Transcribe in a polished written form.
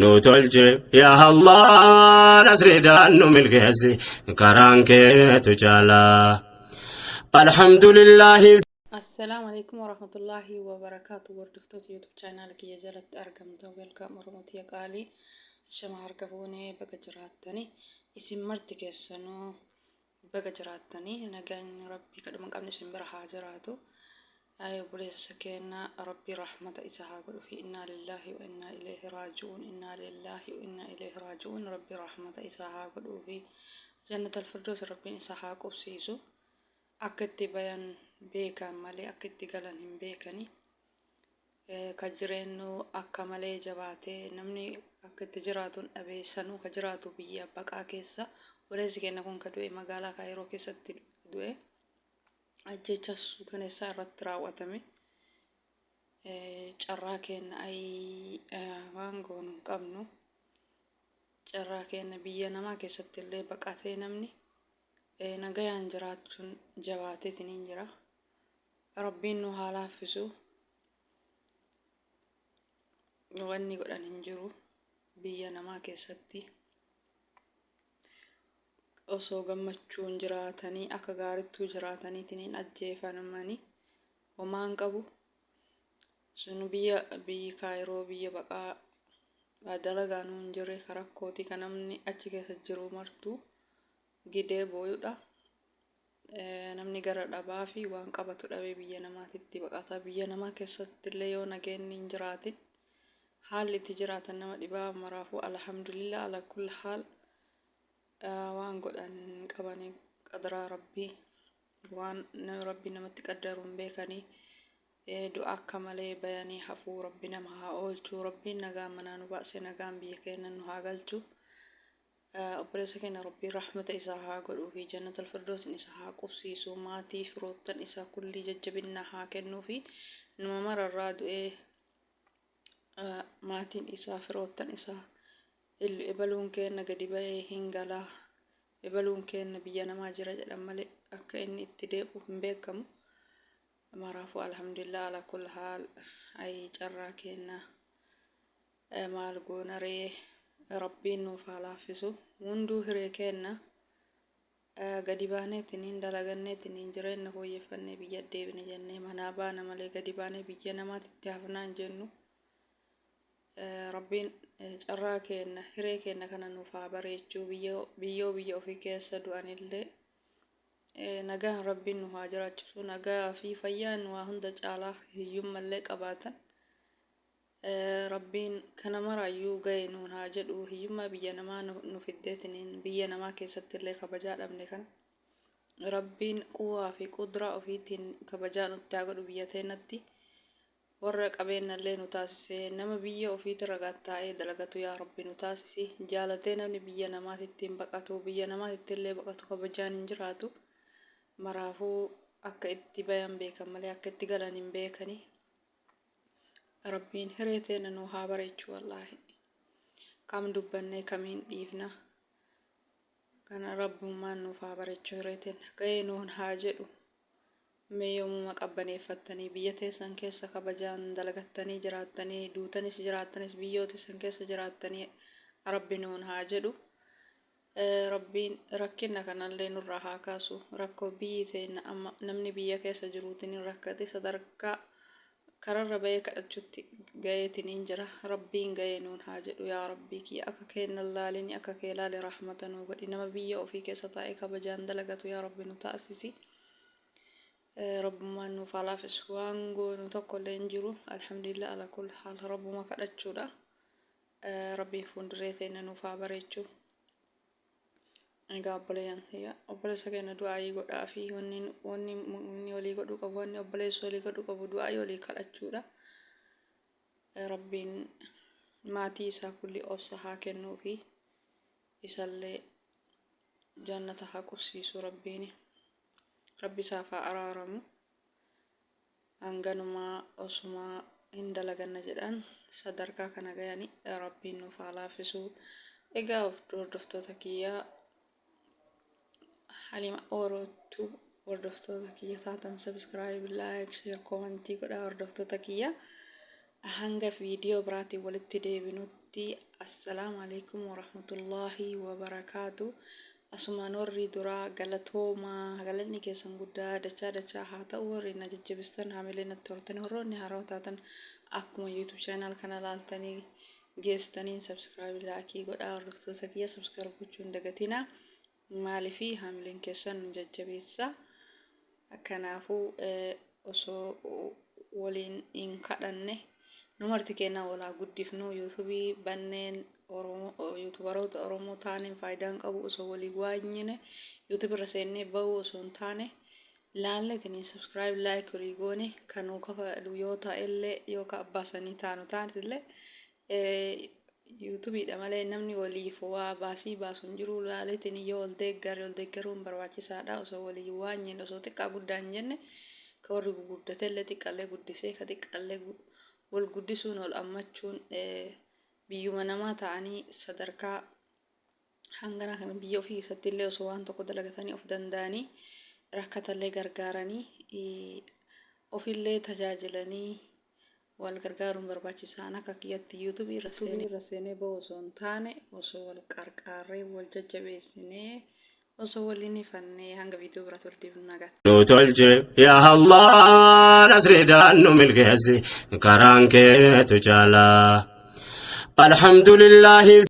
Nu tolche yaa Allah nasriidhaan nu milkeessi karaan keetu caalaa. Alhamdulillahi. Assalaamu alaikum warahmatullaahi wabarakaatu. Hordoftoota YouTube channel kiyya jalatti argamtan, welcome. Oromoo tiyya qaalii, shama harka fuunee, baga jiraattanii. Isin marti keessanuu baga jiraattanii. Nagaan Rabbii kadhuma hin qabne isin bira haa jiraatu. Ay obboleessa keenya, Rabbii rahmata isa haa godhu fi innaa lillaahi wa innaa ilayhi raaji'uun, innaa lillaahi wa innaa ilayhi raaji'uun. Rabbii rahmata isaa haa godhuu fi jannatal firdaus Rabbiin isa haa qubsiisu. Akka itti bayan beekan malee akka itti galan hin beekani. Ka jireennu akka malee jabaatee, namni akka itti jiraatu hin dhabee, sanuu ka jiraatu biyya baqaa keessa. Obboleessi keenya kun ka du'e magaalaa Kaayiroo keessatti du'e. Ajjeechaa suukaneessaa irratti raawwatame. Carraa keenya, ayii, waan goonu hin qabnu. Carraa keenya, biyya namaa keessatti illee baqatee namni nagayaan jiraachuun jabaateetiin hin jira. Rabbiin nu haa laaffisu. Wanni godhan hin jiru biyya namaa keessatti. Osoo gammachuun jiraatanii, akka gaarittuu jiraataniitiin hin ajjeefamanii, homaa hin qabu. Sun biyyi Kaayiroo biyya baqaa dalagaa nu hin jirre, ka rakkootii, ka namni achi keessa jiru martuu gidee booyudha. Namni gara dhabaa fi waan qabatu dhabee biyya namaatitti baqata. Biyya namaa keessatti illee yoo nageenyi hin jiraatin, haalli itti jiraatan nama dhibaa. Maraafuu alhamdulillah ala kulli haal, waan godhan hin qabanii, qadraa Rabbii, waan Rabbi namatti qaddaru hin beekanii. Du'a akka malee bayanii hafuu Rabbi nama haa oolchu. Rabbiin nagaan manaa nu baase, nagaan biyya keenya nu haa galchu. Obboleessa keenya Rabbiin rahmata isaa haa godhuu fi jannatal firdoosin isa haa qubsiisu. Maatii firoottan isaa kullii jajjabinnaa haa kennuu fi numa mararraa du'ee maatiin isaa, firoottan isaa, ebaluun keenna gadi ba'ee hin galaa, ebaluun keenna biyya namaa jira jedhan malee akka inni itti deebi'u hin beekamu. Maraafuu alhamdulillah ala kull haal. Ayi carraa keenna, maal goona ree? Rabbiin nuuf haa laaffisu. Hunduu hiree keenna gadi baaneetiniin dalaganneetiniin jireenya fooyyeffannee biyya deebine jennee manaa baana malee, gadi baanee biyya namaatitti hafnaa hin jennu. Rabbiin carraa keenna, hiree keenna kana nuuf haa bareechuu. Biyyoo biyya ofii keessa du'anillee nagaan Rabbiin nu haa jiraachisu. Nagaa fi fayyaan waa hunda caalaa, hiyyummallee qabaatan. Rabbiin kana maraayyuu gahe nuun haa jedhu. Hiyyummaa biyya namaa nu fiddeetiniin biyya namaa keessatti illee kabajaa dhabne kana Rabbiin quwaa fi qudraa ofiitiin kabajaa nutti haa godhu. Biyya teennatti warra qabeennallee nu taasisee, nama biyya ofiitirra taa'ee dalagatu yaa Rabbi nu taasisi. Jaalatee namni biyya namaatitti hin baqatu, biyya namaatitti illee baqatu kabajaan hin jiraatu. Maraafuu akka itti bayan beekan malee akka itti galan hin beekani. Rabbiin hiree teenya nu haa bareechu. Wallaahi kam dubbannee kamiin dhiifna kana? Rabbummaan nuuf haa bareechu, hiree teenya gahee nuun haa jedhu. Mee yoomuma qabbaneeffattanii biyya teessan keessa kabajaan dalagattanii jiraattanii, duutanis jiraattanis biyyoo teessan keessa jiraattanii, Rabbi nuun haa jedhu. Rabbiin rakkina kanallee nurraa haa kaasu. Rakkoo biyyi teenna amma namni biyya keessa jiruutiin hin rakkate, sadarkaa kararra bahee kadhachutti gaheetiin jira. Rabbiin gahee nuun haa jedhu. Yaa Rabbii kiyya, akka keenna laalini, akka kee laali, rahmata nuu godhi. Nama biyya ofii keessa taa'ee kabajaan dalagatu yaa Rabbi nu taasisi. Rabbummaan nuuf haa laafisu. Waan goonu tokko illee hin jiru. Alhamdulillah ala kull haal, Rabbuma kadhachuudha. Rabbiin fuulduree teenya nuuf haa bareechu. Egaa obboleeyyan kiyya, obboleessa keenya du'aayii godhaa fi wanni walii godhuu qabu, wanni obboleessi walii godhuu qabu, du'aayii walii kadhachuudha. Rabbiin maatii isaa kulli obsa haa kennuu fi isallee jannata haa qubsiisu Rabbiin. Rabbi isaaf haa araaramu. Hanganumaa osumaa hin dalaganna jedhan sadarkaa kana gayani, Rabbiin nuuf haa laaffisu. Egaa hordoftoota kiyyaa, Halima Orootu hordoftoota kiyya taatan, subscribe, like, share, comment godhaa. Hordoftoota kiyya, hanga viidiyoo biraatiin walitti deebinutti. jirtanitti, assalaamu alaikum warahmatullaahi wabarakaatu. Asumaan warri duraa galatoomaa, galanni keessan guddaa dachaa dachaa haa ta'u. Warri na jajjabeessan, haamilee natti hortanii, warroonni haarawaa taatan, akkuma YouTube channel kana laaltanii geessitaniin subscribe, like godhaa. Hordoftoota kiyya, subscribe gochuu hin dagatinaa. Maaliifi haamileen keessan nu jajjabeessa. Kanaafuu osoo waliin hin kadhanne, nu marti keenya walaa guddifnu. YouTubeii banneen Oromoo, YouTuberoota Oromoo taaneen faayidaan qabu osoo walii waanyine. YouTube irra seennee bahuu osoo hin taane, laalletiniin subscribe, like walii goone, kan nuu kafalu yoo ta'ellee, yoo ka abbaasanii taanu taatellee, YouTubeiidha malee namni waliif waa baasii baasu hin jiru. Laaleetiin yoo ol deeggare, ol deeggaruun barbaachisaadha. Osoo walii waanyine, osoo xiqqaa guddaa hin jenne, ka warri gurguddatellee xiqqaallee guddisee, ka xiqqaallee wal guddisuun, ol ammachuun, biyyuma namaa ta'anii sadarkaa hangana kana biyya ofii keessatti illee osoo waan tokko dalagatanii of danda'anii, rakkatallee gargaaranii, ofillee tajaajilanii, wal gargaaruun barbaachisaan. Akka kiyyatti YouTubeii irra seenee bahu osoo hin taane, osoo wal qarqaarree, wal jajjabeessinee, osoo waliin ifannee, hanga viidiyoo biraatti wal deebinu, nagaatti. Nu tolche yaa Allah, nasriidhaan nu milkeessi, karaan keetu caalaa. Alhamdulillahi.